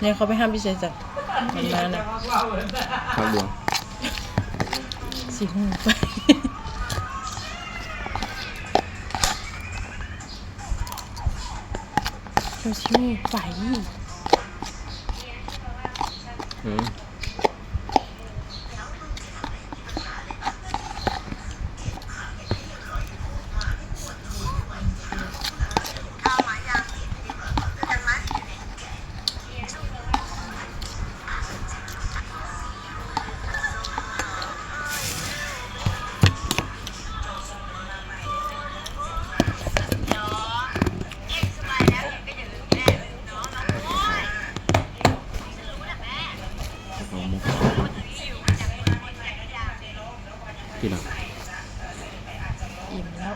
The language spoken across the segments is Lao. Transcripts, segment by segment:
ແນວເຂົາໄປຫາຢູ່ໃສຊັ້ນ ມັນມານະ ພາກບວງ ຊິຮູ້ໄປ ເຈົ້າຊິຮູ້ໄປ ອືມ. ກິນແລ້ວ ອີ່ມແລ້ວ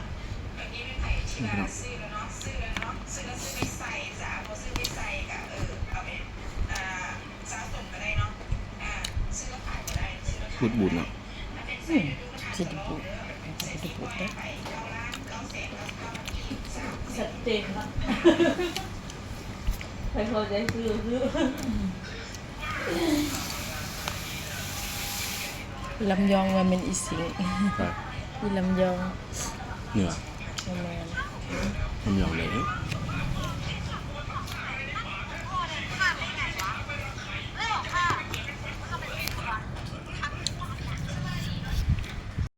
ບູດໆ ເນາະ ອືມ ຊິໄດ້ບູດ ຊິໄດ້ບູດເດ້ ຊັດເຈນເນາະ ໃຜພໍໃຈຊື້ ຊື້. ລຳຍອງວ່າແມ່ນອີສິງ ໃຜ? ອີລຳຍອງ ເໜືອ ບໍ່ແມ່ນ ລຳຍອງເດ້